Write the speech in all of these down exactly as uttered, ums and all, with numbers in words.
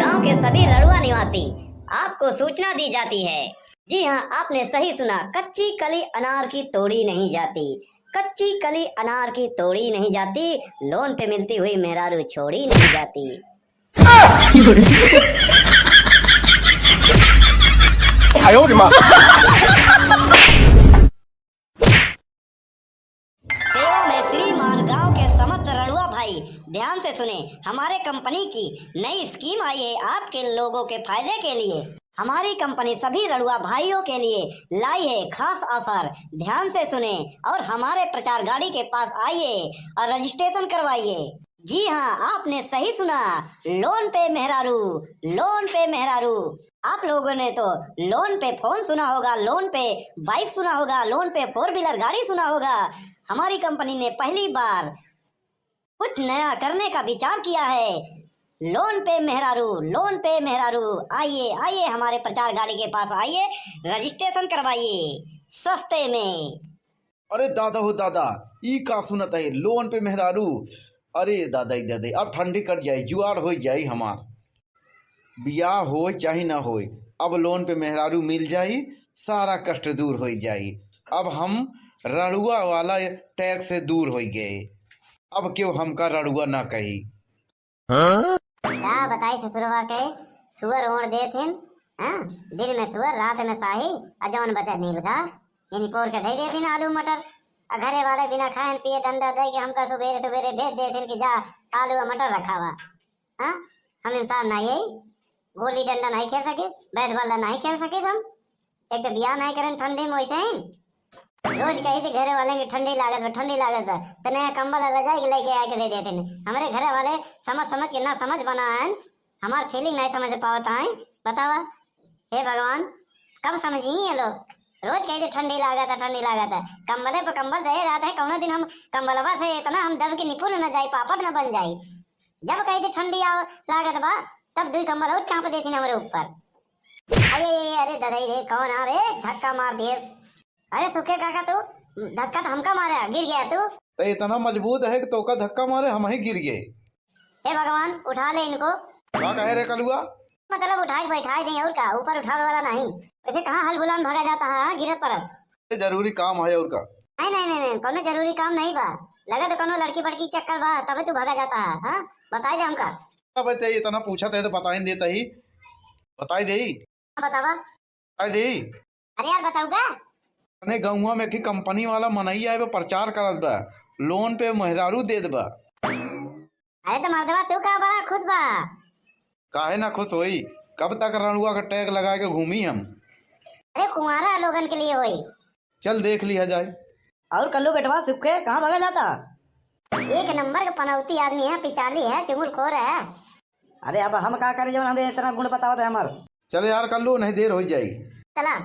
गांव के सभी रड़ुआ निवासी, आपको सूचना दी जाती है। जी हाँ, आपने सही सुना, कच्ची कली अनार की तोड़ी नहीं जाती, कच्ची कली अनार की तोड़ी नहीं जाती, लोन पे मिलती हुई मेहरारू छोड़ी नहीं जाती। सेवा में श्रीमान गांव के समस्त रड़ुआ भाई, ध्यान से सुने, हमारे कंपनी की नई स्कीम आई है आपके लोगों के फायदे के लिए। हमारी कंपनी सभी रड़ुआ भाइयों के लिए लाई है खास ऑफर। ध्यान से सुने और हमारे प्रचार गाड़ी के पास आइए और रजिस्ट्रेशन करवाइए। जी हाँ, आपने सही सुना, लोन पे मेहरारू, लोन पे मेहरारू। आप लोगों ने तो लोन पे फोन सुना होगा, लोन पे बाइक सुना होगा, लोन पे फोर व्हीलर गाड़ी सुना होगा। हमारी कंपनी ने पहली बार कुछ नया करने का विचार किया है। लोन पे मेहरारू, लोन पे मेहरारू, आइए, आइए, हमारे प्रचार गाड़ी के पास आइए, रजिस्ट्रेशन करवाइए सस्ते में। अरे दादा हो दादा, ई का सुनत है, लोन पे मेहरारू? अरे दादा, ई दादा, अब ठंडी कट जाई, जुआड़ हो जाई हमार। बियाह होय चाहे ना होय, अब लोन पे मेहरारू मिल जाई, सारा कष्ट दूर हो जाई। अब हम रड़ुआ वाला टैग से दूर हो गए, अब क्यों हमका रड़ुआ ना कही। का बताई ससुरवा के, सुअर ओढ़ देथिन, हाँ? दिन में सुअर, रात में साही, आ जवन बचा नीलगा, यानी पोर के धई देथिन आलू मटर। आ घरे वाले बिना खाएन पिए डंडा दे के हमका सुबेरे सुबेरे भेज देथिन कि जा आलू आ मटर रखावा। हाँ? हम इंसान नहीं है, गोली डंडा नहीं खेल सके, बैट बॉल नहीं खेल सके हम। एक तो बियाह नहीं करेन ठंडी में वैसे ही। रोज कही थी घरे वाले कि ठंडी लागत बा, ठंडी लागत बा, तो नया कंबल और रजाई के लेके आके दे देते हैं। हमारे घरे वाले समझ समझ के ना समझ बना है, हमार फीलिंग नहीं समझ पावत है। बतावा, हे भगवान, कब समझी ये लोग? रोज कही थी ठंडी लागत है, ठंडी लागत है, कंबले पे कंबल दे जाते हैं। कौनो दिन हम कंबलवा से इतना हम दब के निपुर न जाई, पापड़ न बन जाई। जब कही थी ठंडी आव लागत बा, तब दुई कंबल और चाप देती हमारे ऊपर। अरे, अरे, अरे, ददाई रे, कौन आ रे? धक्का मार दिए। अरे सुखे काका, तू धक्का तो हमका मारे, गिर गया तू। तो इतना मजबूत है कि तोका धक्का मारे, हम ही गिर गए। हे भगवान, उठा ले इनको। का कहे रे कलुआ? मतलब उठा के बैठा दे और का, ऊपर उठावे वाला नहीं। ऐसे कहाँ हल बुलान भागा जाता है, हाँ, गिरत परत। जरूरी काम है और का? नहीं, नहीं, नहीं, नहीं, कोनो जरूरी काम नहीं बा। लगा तो कोनो लड़की बड़की चक्कर बा, तबे तू भागा जाता है, हाँ? बताई दे हमका। अबे ते इतना पूछत है तो बताई देता ही, बताई दे। हाँ, बतावा। बताई दे। अरे यार, बताऊ का? अपने गौवा में एक कंपनी वाला मनई आए बा, प्रचार करत बा, लोन पे मेहरारू देत बा। अरे तो मर्दवा, तू का बड़ा खुश बा? काहे ना खुश होई? कब तक रड़ुआ के टैग लगा के घूमी हम? अरे कुंवारा लोगन के लिए होई। चल देख लिया जाए। और कल्लू बेटवा सुखे कहाँ भागा जाता? एक नंबर का पनौती आदमी है, पिचाली है, चुगलखोर है। अरे अब हम का करें जब हमें इतना गुण बतावत है हमार? चल यार कल्लू, नहीं देर हो जाई। चला।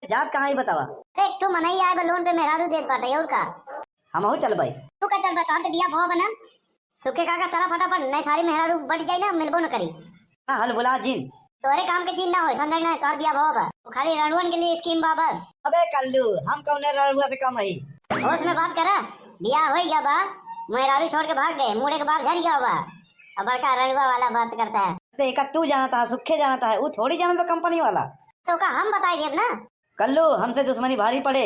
जात कहाँ ही बतावा? अरे, एक ठो मनई आए बा, लोन पे मेहरारू देत बाटे, और का? हमहू चलबै। तू का चलबै? तोहर तो बिया भवा बना। सुखे काका, चला फटाफट, नहीं सारी मेहरारू बट जाई ना, मिलबो न करी। ना हल बुला जिन। तोहरे काम के चीज ना होय, समझा कि ना? तोहर बिया भवा बा। वो खाली रणुअन के लिए स्कीम बा बस। अबे कल्लू, हम कौने रणुआ से कम हई? होश में बात करा, बिया होई गया बा, मेहरारू छोड़ के भाग गए, मुड़े के बाल झड़ गया बा। अब बड़का रणुआ वाला बात करता है। तो एक तू जानता है, सुखे जानता है, वो थोड़ी जानता कंपनी वाला। तो का हम बताई देब ना? कल्लू, हमसे दुश्मनी भारी पड़े।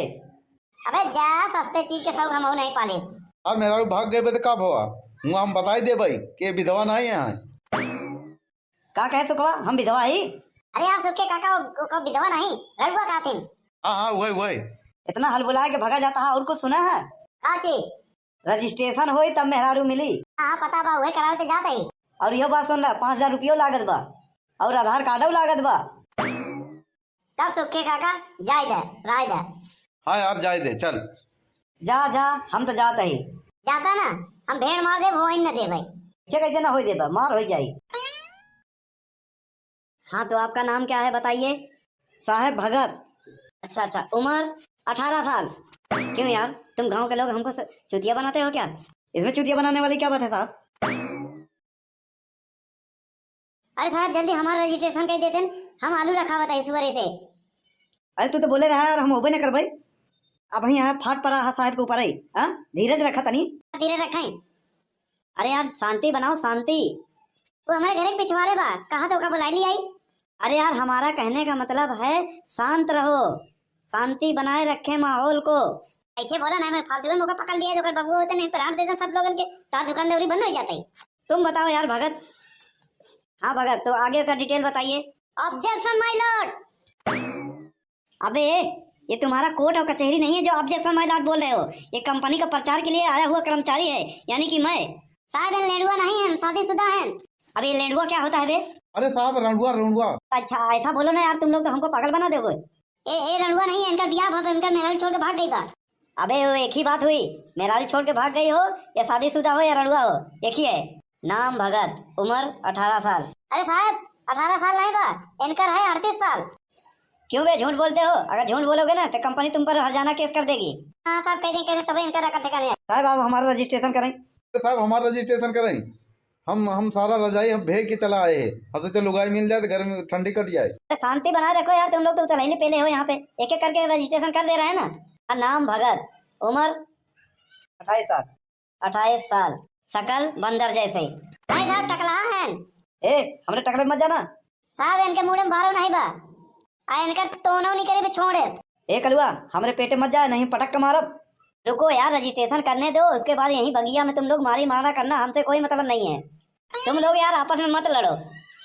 अबे जा, सस्ते चीज के शौक हमहू नहीं पाले। और मेहरारू भाग गए बे तो का भवा? हुआ हम बताई देबै कि विधवा नहीं है। का कहे सुखवा, हम विधवा ही? अरे यार सुखे काका, वो, वो विधवा नहीं, रड़ुआ का थिन। हाँ, हाँ, वही, वही। इतना हलबुलाए के भगा जाता है, और कुछ सुना है? का चीज? रजिस्ट्रेशन होई तब मेहरारू मिली। हाँ, हाँ, पता बा, वही करावे तो जात ही। और यह बात सुन ला, पाँच हजार रुपयो लागत बा, और आधार कार्डो लागत बा। तब सुखे काका, जाए दे, राय दे। हाँ यार, जाए दे, चल। जा, जा, हम तो जात ही। जाता ना, हम भेड़ मार देब, होई न देबै। ऐसे कैसे ना होई देबा, मार होई जाई। हाँ, तो आपका नाम क्या है, बताइए? साहेब भगत। अच्छा, अच्छा, उम्र? अठारह साल। क्यों यार, तुम गांव के लोग हमको स-, चूतिया बनाते हो क्या? इसमें चूतिया बनाने वाली क्या बात है साहब? अरे साहब, जल्दी हमारा रजिस्ट्रेशन कर देते हैं, हम आलू रखावत है सुबह से। अरे तू तो बोले रहा यार, हम होबे न करबै। अब यहाँ फाट पड़ा है साहब के ऊपर है, हाँ? धीरज रखा तनी। धीरज रखें। अरे यार, शांति बनाओ, शांति। वो हमरे घरे के पिछवारे बा, कहा तो ओका बुलाई ली आई। अरे यार, हमारा कहने का मतलब है शांत रहो, शांति बनाए रखें माहौल को। ऐसे बोला नहीं, मैं फालतू में मौका पकड़ लिया है, तो ओकर बबुआ होते नहीं, परांठ देते सब लोगन के, तार दुकान दौरी बंद हो जाते। तुम बताओ यार भगत। हाँ भगत, तो आगे का डिटेल बताइए। ऑब्जेक्शन माय लॉर्ड। अबे, ये तुम्हारा कोर्ट और कचहरी नहीं है जो ऑब्जेक्शन माय लॉर्ड बोल रहे हो। ये कंपनी का प्रचार के लिए आया हुआ कर्मचारी है, यानी कि मैं। साहब, ये लेडुआ नहीं है, शादीशुदा है। अब ये लेडुआ क्या होता है बे? अरे साहब, रंडुआ, रंडुआ। अच्छा, ऐसा बोलो ना यार, तुम लोग तो हमको पागल बना दोगे। ए, ए, रंडुआ नहीं है, इनका बियाह भा, इनका मेहरारू छोड़ के भाग गई बा। अबे, वो एक ही बात हुई, मेहरारू छोड़ के भाग गई हो या शादीशुदा हो या रंडुआ हो, एक ही है। नाम भगत, उम्र अठारह साल। अरे साहब, अठारह साल नहीं बा, इनकर है अड़तीस साल। क्यों बे, झूठ बोलते हो? अगर झूठ बोलोगे ना तो कंपनी तुम पर हर्जाना केस कर देगी। हाँ साहब, कह दें, कह दें, तबे इनका रखा ठिकाने है। साहब, आप हमारा रजिस्ट्रेशन करें। साहब, हमारा रजिस्ट्रेशन करें। हम हम सारा रजाई हम भेज के चला आए हैं। हम सोचे लुगाई मिल जाए तो घर में ठंडी कट जाए। अरे शांति बनाए रखो यार, तुम लोग तो उतलैली पेले हो यहाँ पे। एक एक करके रजिस्ट्रेशन कर दे रहे हैं ना। हाँ, नाम भगत, उम्र अट्ठाईस साल। अट्ठाईस साल, शकल बंदर जैसे। भाई साहब, टकला हैं। ए, हमरे टकले मत जाना। साहब, इनके मुड़े में बारो नहीं बा, आ इनकर तोनो नहीं करे बे छोड़े। ए कलुआ, हमरे पेटे मत जाए, नहीं पटक के मारब। रुको यार, रजिस्ट्रेशन करने दो, उसके बाद यहीं बगिया में तुम लोग मारी मारा करना, हमसे कोई मतलब नहीं है। तुम लोग यार आपस में मत लड़ो,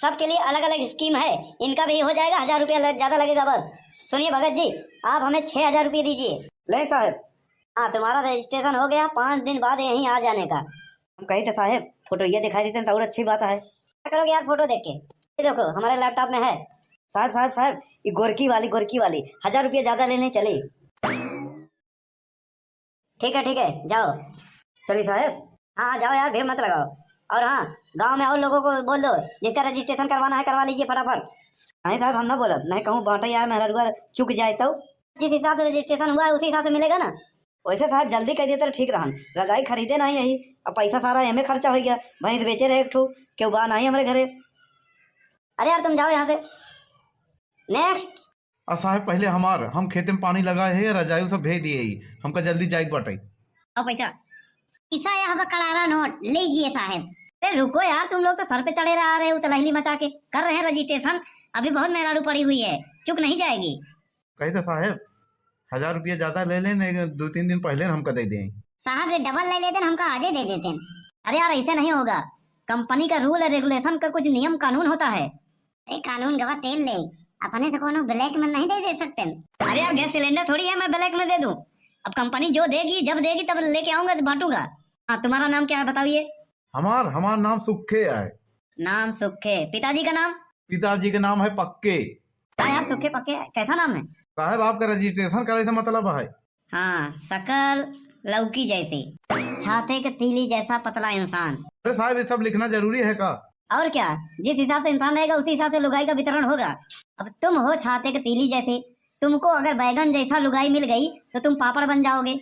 सबके लिए अलग अलग स्कीम है, इनका भी हो जाएगा, हजार रुपया लग, ज्यादा लगेगा बस। सुनिए भगत जी, आप हमें छह हजार रुपये दीजिए। ले साहब। हाँ, तुम्हारा रजिस्ट्रेशन हो गया, पाँच दिन बाद यहीं आ जाने का। हम कही थे साहब, फोटो ये दिखाई देते हैं तो और अच्छी बात है। क्या करोगे यार फोटो देख के? ये देखो, हमारे लैपटॉप में है। साहब, साहब, साहब, ये गोरकी वाली, गोरकी वाली, हजार रुपया ज्यादा लेने चली। ठीक है, ठीक है, जाओ। चलिए साहब। हाँ, हाँ, जाओ यार, भीड़ मत लगाओ। और हाँ, गांव में और लोगों को बोल दो, जिसका रजिस्ट्रेशन करवाना है, करवा लीजिए फटाफट। नहीं साहब, हम ना बोलब, नहीं कहूँ बांटे यार, मेहररुआ चुक जाए तो। जिस हिसाब से रजिस्ट्रेशन हुआ है, उसी हिसाब से मिलेगा ना। वैसे साहब, जल्दी कर देते तो ठीक रहन, रजाई खरीदे नहीं यही, अब पैसा सारा एमे खर्चा हो गया, भैंस बेचे रहे एक ठो, केहू बा नहीं हमारे घरे। अरे यार, तुम जाओ यहाँ से। नेक्स्ट। आ साहब, पहले हमार, हम खेते में पानी लगाए है, रजाई सब भेज दिए ही, हमका जल्दी जाए के बाटे। आओ पैसा। पैसा यह बा करारा नोट, लीजिए साहब। अरे रुको यार, तुम लोग तो सर पे चढ़े रहा रहे हो, उतलहली मचा के कर रहे हैं रजिस्ट्रेशन। अभी बहुत मेहरारू पड़ी हुई है, चुक नहीं जाएगी। कही तो साहब, हजार रुपया ज्यादा ले लेन, एक दो तीन दिन पहले हमका दे दें। साहब, ये डबल ले लेते न, हमका आजे दे देते न। अरे यार, ऐसे नहीं होगा, कंपनी का रूल और रेगुलेशन का कुछ नियम कानून होता है। अरे कानून गवा तेल ले, अपने से कोनो ब्लैक में नहीं दे, दे सकते न। अरे यार, गैस सिलेंडर थोड़ी है मैं ब्लैक में दे दूं। अब कंपनी जो देगी, जब देगी तब लेके आऊंगा तो बांटूंगा। हाँ, तुम्हारा नाम क्या है बताओ ये? हमार, हमार नाम सुखे है। नाम सुखे, पिताजी का नाम? पिताजी का नाम है पक्के। हाँ यार, सुखे पक्के कैसा नाम है? साहब, आपका रजिस्ट्रेशन करे से मतलब है। हाँ, शकल लौकी जैसी, छाते के तीली जैसा पतला इंसान। अरे साहब, ये सब लिखना जरूरी है का? और क्या, जिस हिसाब से इंसान रहेगा उसी हिसाब से लुगाई का वितरण होगा। अब तुम हो छाते के तीली जैसे, तुमको अगर बैगन जैसा लुगाई मिल गई तो तुम पापड़ बन जाओगे।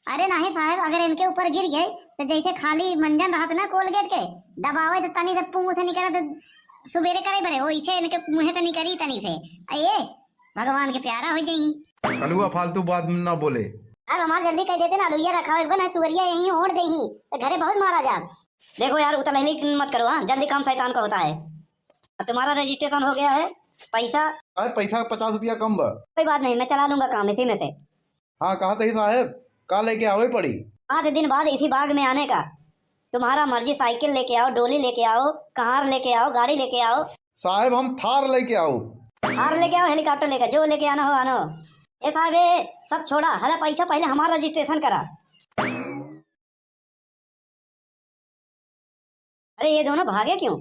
अरे नहीं साहब, अगर इनके ऊपर गिर गए तो जैसे खाली मंजन रहत ना कोलगेट के, दबावे तो तनी से पूंह से निकले तो सुबेरे करे बरे, वैसे इनके मुंह से निकली तनी से। आ ये भगवान के प्यारा हो जाई। कलुआ फालतू बात ना बोले। अब हमार जल्दी कह देते ना, लुइया रखा एक बार ना, सुअरिया यहीं ओढ़ दे ही तो घरे बहुत मारा जा। देखो यार, उतलहली मत करो, हाँ, जल्दी काम शैतान का होता है। अब तुम्हारा रजिस्ट्रेशन हो गया है, पैसा। अरे पैसा पचास रुपया कम बा। कोई बात नहीं, मैं चला लूंगा काम इसी में से। हाँ, कहा तही साहेब, का लेके आवे पड़ी? पाँच दिन बाद इसी बाग में आने का। तुम्हारा मर्जी, साइकिल लेके आओ, डोली लेके आओ, कहार लेके आओ, गाड़ी लेके आओ। साहेब, हम थार लेके आओ। थार लेके आओ, हेलीकॉप्टर लेके, जो लेके आना हो, आनो। ए साहेब, ए, सब छोड़ा, हला पैसा पहले हमारा रजिस्ट्रेशन करा। अरे, ये दोनों भागे क्यों?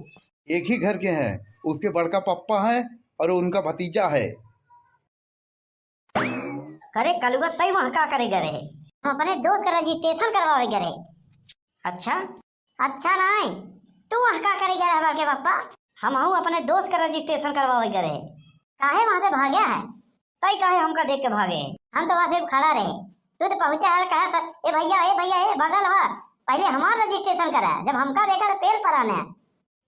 एक ही घर के हैं, उसके बड़का पप्पा है और उनका भतीजा है। अरे कलुआ, तई वहाँ का करे गए रहे? हम अपने दोस्त का रजिस्ट्रेशन करवावे गए रहे। अच्छा? अच्छा नाई, तू वहाँ का करे गए रहे बड़के पप्पा? हम हूँ अपने दोस्त का रजिस्ट्रेशन करवावे गए रहे। काहे वहाँ से भाग्या है? तई काहे हमका देख के भागे? हम तो वहाँ से खड़ा रहे, तू तो पहुँचा है, कहा था, "ए भैया, ए भैया, ए बगल हुआ, पहले हमार रजिस्ट्रेशन करा।" जब हमका देखा तो पेल पर आने।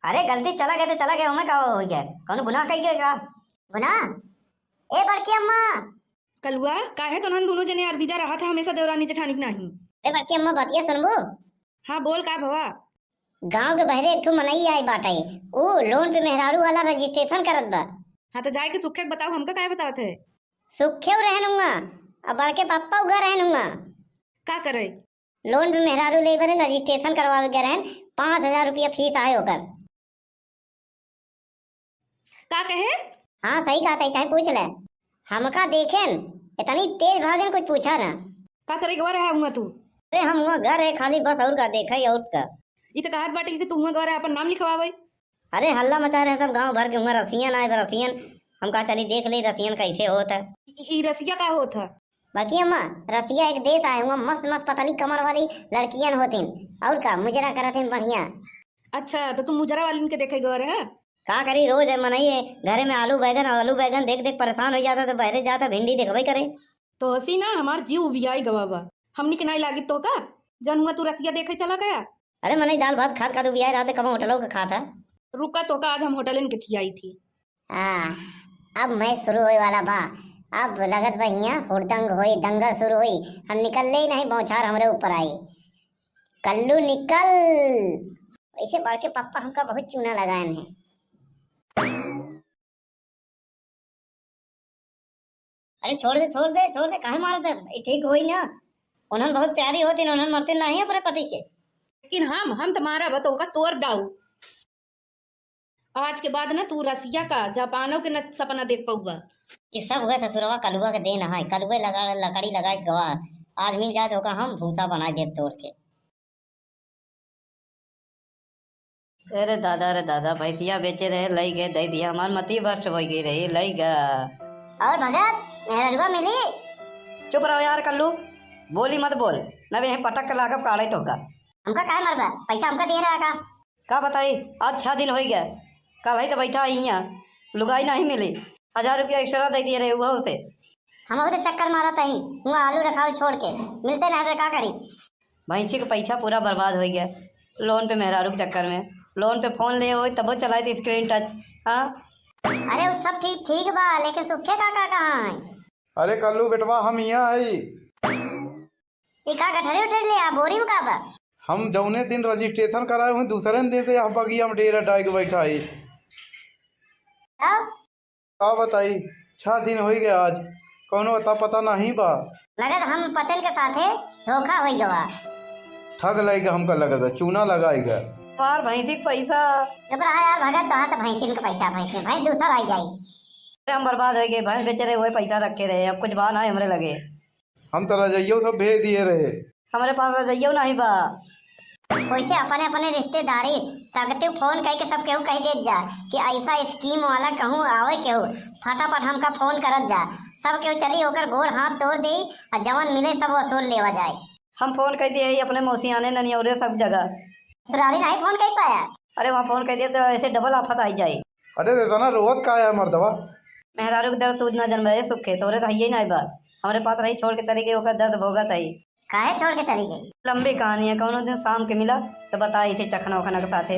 अरे गलती चला गए तो चला गए, हमें का हो गया? कौनो गुनाह कही गए का? गुनाह? ए बड़की अम्मा। कलुआ, काहे तोहन दोनों जने अरबिजा रहा था हमेशा देवरानी जेठानी के नाही? ए बड़की अम्मा, बतिया सुनबो? हाँ बोल, का भवा? गाँव के बहरे एक ठो मनई आए बाटे, ऊ लोन पे मेहरारू वाला रजिस्ट्रेशन करत बा। हाँ, तो जाए के सुखे के बताओ, हमका काहे बतावत है? सुखे उ रहन हुआ, अब बड़के पप्पा उगा रहन हुआ। का करे? लोन पे मेहरारू ले बरे रजिस्ट्रेशन करवावे गए रहन, पाँच हजार रुपया फीस आए ओकर। का कहे? हाँ, सही कहत है, चाहे पूछ ले। हमका देखेन, इतनी तेज भागेन, कुछ पूछा ना। का करे गवा रहा हुआ तू? अरे, हम हुआ घर है खाली बस, और का देखे, और का। ई तो कहत बाटे कि तू हुआ गवा रहा, अपन नाम लिखवावे। अरे, हल्ला मचा रहे सब गांव भर के, हुआ रसियन आए बा, रसियन। हम कहा, चली देख ले रसियन कैसे होत है। ई, ई रसिया का होत है? बल्कि अम्मा, रसिया एक देश आए हुआ, मस्त मस्त पतली कमर वाली लड़कियन होतिन, और का, मुजरा करत हिन बढ़िया। अच्छा, तो तू मुजरा वालिन के देखे गवा रहा? का करी, रोज है मनई है, घरे में आलू बैगन, आलू बैगन देख देख परेशान हो जाता, तो बहरे जाता भिंडी देखबे करे। तो हसी ना, हमार जीव उबियाई गवा बा। हमनी के नाई लागित तो का, जौन हुआ तू रसिया देखे चला गया। अरे मनई दाल भात खात खात उबियाए रहते, कबो होटलों के खात है। रुका तो का, आज हम होटलन के खियाई थी। आ, अब मैच शुरू होए वाला बा। अब लगत बा हियां हुड़दंग होई, दंगा शुरू होई। हम निकलले ही नहीं, बौछार हमरे ऊपर आई। कल्लू निकल। वैसे बड़के पप्पा हमका बहुत चूना लगाएन है। अरे छोड़ दे, छोड़ दे, छोड़ दे, काहे मारत है? ई ठीक होई ना। उन्हन बहुत प्यारी होती, उन्हन मरते नहीं अपने पति के। लेकिन हम, हम तुम्हारा बतोगा तोर डाऊ। आज के बाद ना तू रसिया का, जापानों के न सपना देख पउबा। ई सब हुआ ससुरवा कलुआ के देन है। कलुए लगा, लकड़ी लगाए गवा। आज मिल जाए तो ओका हम भूसा बनाए देब तोड़ के। अरे दादा, अरे दादा, भैंसिया बेचे रहे, लई गए, दे दिया, हमार मती भ्रष्ट हो गई रही, लई गा। और भगत, मेहररुआ मिली? चुप रहो यार कल्लू, बोली मत बोल, न वे पटक के लागब काढ़े तोहका। हमका काहे मरबा? पैसा हमका दिए रहा का? का बताई, आज छह दिन होई गया, कल ही तो बैठा ही यहाँ, लुगाई नहीं मिली, हजार रुपया एक्स्ट्रा दे दिए रहे हुआ उसे। हम उसे चक्कर मारत ही, हुआ आलू रखाओ छोड़ के, मिलते ना हमें का करी? भैंसी के पैसा पूरा बर्बाद हो गया, लोन पे मेहरारू के चक्कर में, लोन पे फोन ले होई तबो चलाए थे स्क्रीन टच। हाँ। अरे वो सब ठीक, ठीक बा, लेकिन सुखे काका कहाँ है? अरे कल्लू बेटवा, हम यहाँ आई। ई का गठरी उठरी ले आ, बोरी में का बा? हम जौने दिन रजिस्ट्रेशन कराए हुए, दूसरे दिन से यहाँ बगिया में डेरा डाल के बैठा है। तब? का बताई, छह दिन होई गए आज, कौनो अता पता नहीं बा। लगत हम पचन के साथे धोखा होई गवा। ठग लाइगा हमका लगत बा, चूना लगाइगा। पार भैंसी के पैसा। चुप रहा यार भगत, तोहार तो भैंसिन के पैसा, भैंसिन, भैंस दूसर आई जाई। अरे हम बर्बाद हो गए, भैंस बेचे रहे, वही पैसा रखे रहे, अब कुछ बा ना हमरे लगे। हम तो रजइयो सब भेज दिए रहे। हमरे पास रजइयो नहीं बा। वैसे अपने अपने रिश्तेदारी सगते फोन करके सब केहू कह देत जा कि ऐसा स्कीम वाला कहूँ आवे केहू, फटाफट हमका फोन करत जा। सब केहू चली ओकर गोड़ हाथ तोड़ दे, आ जवन मिले सब वसूल लेवा जाए। हम फोन कर दिए ही अपने मौसियाने ननियौरे सब जगह। ससुरारी नहीं फोन कर पाया? अरे वहाँ फोन कर दिए तो ऐसे डबल आफत आई जाए। अरे रे तना रोवत का है मर्दवा? मेहरारू के दर्द तू ना जनबे सुखे, तोरे तो हइये नहीं बा। हमरे पास रही छोड़ के चली गई, ओकर दर्द भोगत है। काहे छोड़ के चली गई? लंबी कहानी है, कौनो दिन शाम के मिला तो बताई थे चखना उखना के साथे।